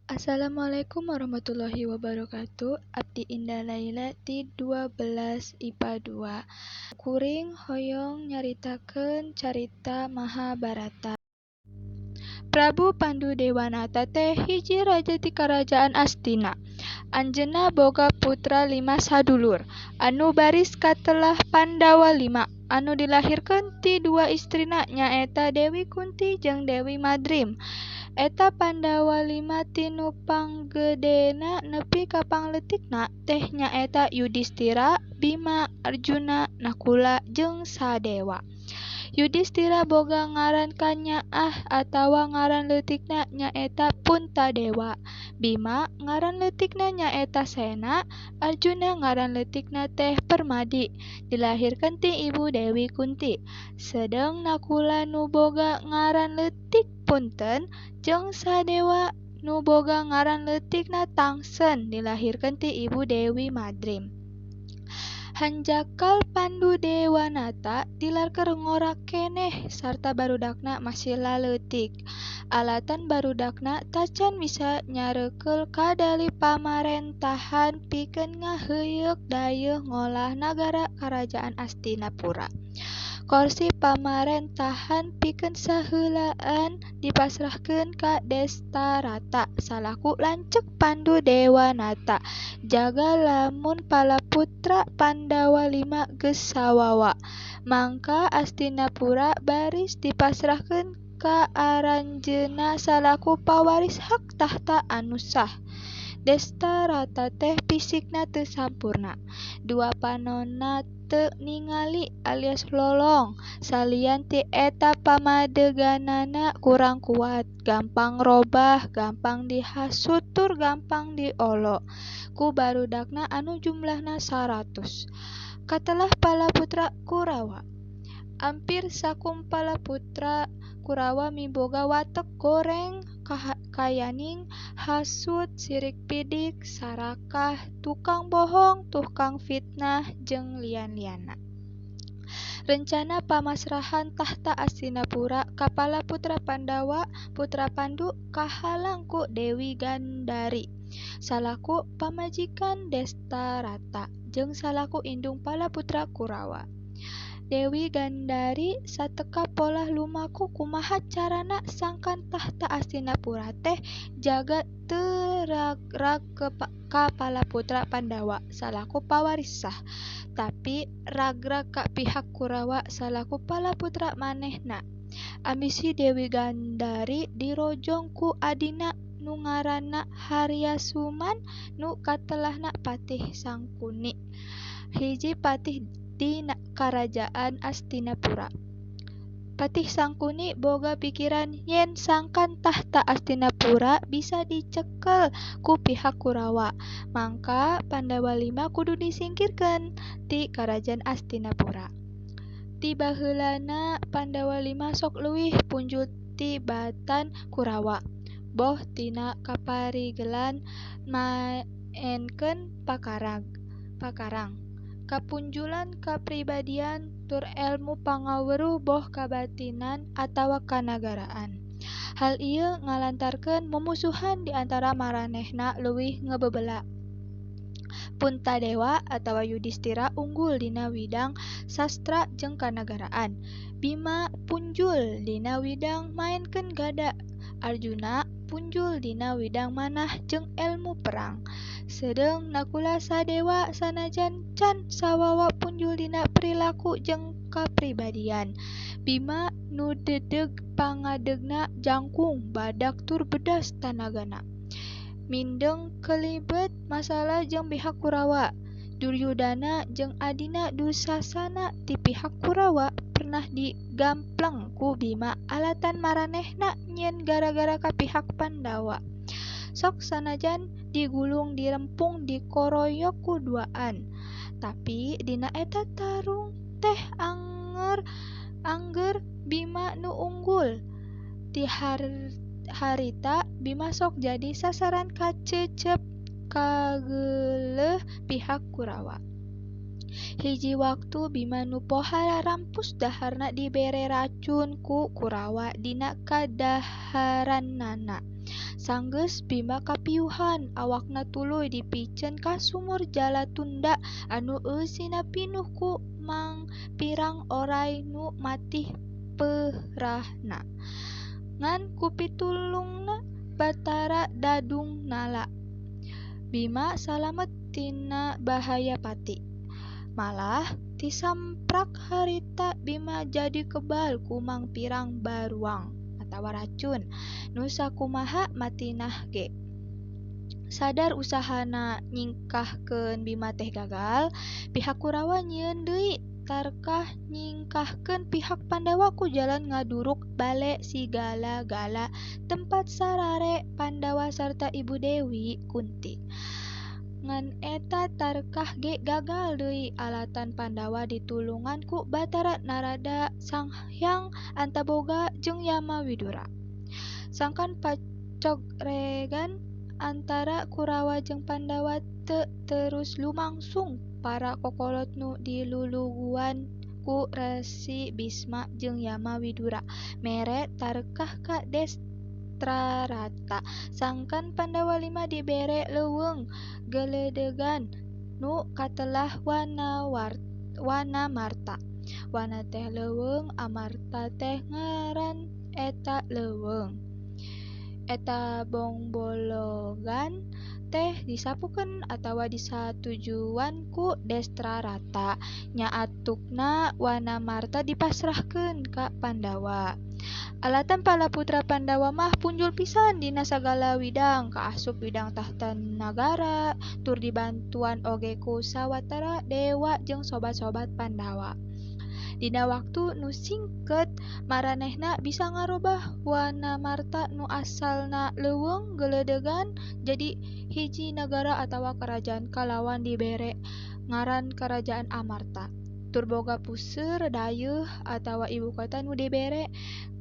Assalamualaikum warahmatullahi wabarakatuh. Abdi Indah Laila ti 12 IPA 2. Kuring hoyong nyaritakeun carita Mahabharata. Prabu Pandudewanata teh hiji raja ti Karajaan Astina. Anjeunna boga putra 5 sadulur, anu baris katelah Pandawa 5, anu dilahirkeun ti dua istrina nyaeta Dewi Kunti jeung Dewi Madrim. Eta Pandawa 5 ti nu panggedena nepi ka pangleutikna teh nyaeta Yudistira, Bima, Arjuna, Nakula jeung Sadewa. Yudistira boga ngaran kanyaah atawa ngaran leutikna nyaeta Puntadewa. Bima ngaran leutikna nyaeta Sena, Arjuna ngaran leutikna teh Permadi, dilahirkeun ti ibu Dewi Kunti. Sedeng Nakula nu boga ngaran leutik Punten jeung Sadewa nu boga ngaran leutikna Tangsen dilahirkeun ti ibu Dewi Madrim. Hanjakal Pandudewanata tilar keur ngora keneh sarta barudakna masih laleutik. Alatan barudakna tacan bisa nyarekeul kadali pamarentahan pikeun ngaheuyeuk dayeuh ngolah nagara Karajaan Astinapura. Korsi pamarentahan pikeun saheulaan dipasrahkeun ka Destarata salaku lanceuk Pandudewanata jaga lamun palaputra Pandawa 5 geus sawawa. Mangka Astinapura baris dipasrahkeun ka aranjeunna salaku pawaris hak tahta anu sah. Destarata teh pisikna teu sampurna, dua panonna teu ningali alias lolong, salian ti eta pamadeganana kurang kuat, gampang robah, gampang dihasut tur gampang diolo ku barudakna anu jumlahna 100. Katelah palaputra Kurawa. Ampir sakumpala putra Kurawa miboga watek goreng, kayaning, hasut, sirik pidik, sarakah, tukang bohong, tukang fitnah, jeung lian-lianna. Rencana pamasrahan tahta Astinapura ka palaputra Pandawa, putra Pandu kahalang ku Dewi Gandari salaku pamajikan Destarata jeung salaku indung palaputra Kurawa. Dewi Gandari sateka polah lumaku kumaha carana sangkan tahta Astinapura teh jaga teu ragrag ka palaputra Pandawa salaku pawaris sah, tapi ragrag ka pihak Kurawa salaku palaputra manehna. Ambisi Dewi Gandari dirojong ku adina nu ngaranna Haryasuman nu katelahna Patih Sangkuni, hiji patih di Karajaan Astinapura. Patih Sangkuni boga pikiran yen sangkan tahta Astinapura bisa dicekel ku pihak Kurawa, mangka Pandawa 5 kudu disingkirkeun ti Karajaan Astinapura. Ti baheulana Pandawa 5 sok leuwih punjul tibatan Kurawa, boh tina kaparigelan maenkeun pakarang. Kapunjulan kapribadian tur elmu pangaweruh boh kabatinan atawa kanagaraan. Hal ieu ngalantarkeun mumusuhan di antara maranehna leuwih ngebebela. Puntadewa atawa Yudistira unggul dina widang sastra jeung kanagaraan. Bima punjul dina widang maenkeun gada. Arjuna punjul dina widang manah jeung elmu perang. Sedeung Nakula Sadewa sanajan can sawawa punjul dina perilaku jeung kapribadian. Bima nu dedeg pangadegna jangkung badak tur bedas tanagana. Mindeng kelibet masalah jeung pihak Kurawa. Duryudana jeung adina Dusasana ti pihak Kurawa pernah digampleng ku Bima alatan maranehna nyieun gara-gara ka pihak Pandawa. Sok sanajan digulung dirempung dikoroyok ku duaan, tapi dina eta tarung teh angger Bima nu unggul. Ti harita Bima sok jadi sasaran kacecep kageuleuh pihak Kurawa. Hiji waktu Bima nu poha rampus daharna dibere racun ku Kurawa dina kadaharanana. Sanggeus Bima kapiuhan, awakna tuluy dipiceun ka sumur Jalatunda anu eusina pinuh ku mangpirang oray nu matih peurahna. Ngan ku pitulungna Batara Dadung Nala, Bima salamet tina bahaya pati. Malah tisamprak harita Bima jadi kebal ku mangpirang baruang atawa racun nu sakumaha matinah ge. Sadar usahana nyingkahkeun Bima teh gagal, pihak Kurawa nyieun deui tarkah nyingkahkeun pihak Pandawa ku jalan ngaduruk bale Sigala-gala tempat sarare Pandawa sarta Ibu Dewi Kunti. Ngan eta tarkah ge gagal deui alatan Pandawa ditulungan ku Batara Narada, Sang Hyang Antaboga jeung Yama Widura. Sangkan pacogregan antara Kurawa jeung Pandawa teu terus lumangsung, para kokolot nu diluluguan ku Resi Bisma jeung Yama Widura mere tarkah ka Destrarata, sangkan Pandawa lima dibere leuweung geledegan nu katelah Wanamarta. Wana teh leuweung, Amarta teh ngaran eta leuweung. Eta bongbologan teh disapukeun atawa disatujuan ku Destrarata, nyaatukna Wanamarta dipasrahkeun ka Pandawa. Alatan para putra Pandawa mah punjul pisan dina sagala widang, kaasup widang tahta nagara, tur dibantuan oge ku sawatara dewa jeung sobat-sobat Pandawa. Dina waktu nu singket maranehna bisa ngarobah Wanamarta nu asalna leuweung geledegan jadi hiji nagara atawa karajaan kalawan dibere ngaran Kerajaan Amarta. Tur boga puseur dayeuh atawa ibu kota nu dibere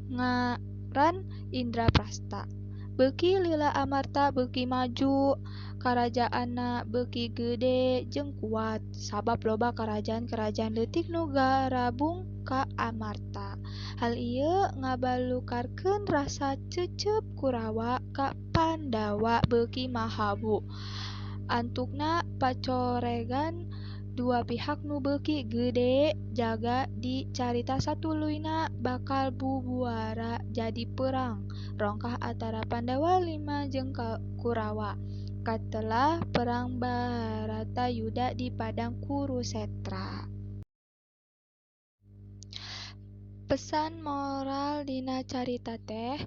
ngaran Indraprasta. Beuki lila Amarta beuki maju, karajaanna beuki gede jeung kuat, sabab loba karajaan-karajaan leutik nu garabung ka Amarta. Hal ieu ngabalukarkeun rasa cecep Kurawa ka Pandawa beuki mahabu. Antukna pacoregan dua pihak nu beuki gede jaga dicarita satuluyna bakal bubuara jadi perang rongkah antara Pandawa lima jeung Kurawa. Katelah perang Baratayuda di padang Kurusetra. Pesan moral dina carita teh,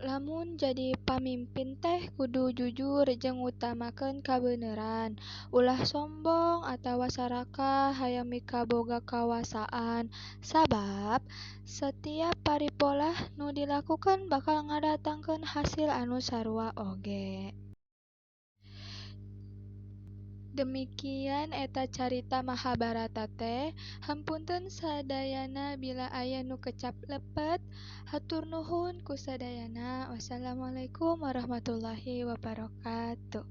lamun jadi pamimpin teh kudu jujur jeung ngutamakeun kabeneran, ulah sombong atawa sarakah hayang mikaboga kawasaan, sabab setiap paripolah nu dilakukeun bakal ngadatangkeun hasil anu sarua oge. Demikian eta carita Mahabharata teh. Hapunten sadayana bila aya nu kecap lepet. Hatur nuhun ku sadayana. Wassalamualaikum warahmatullahi wabarakatuh.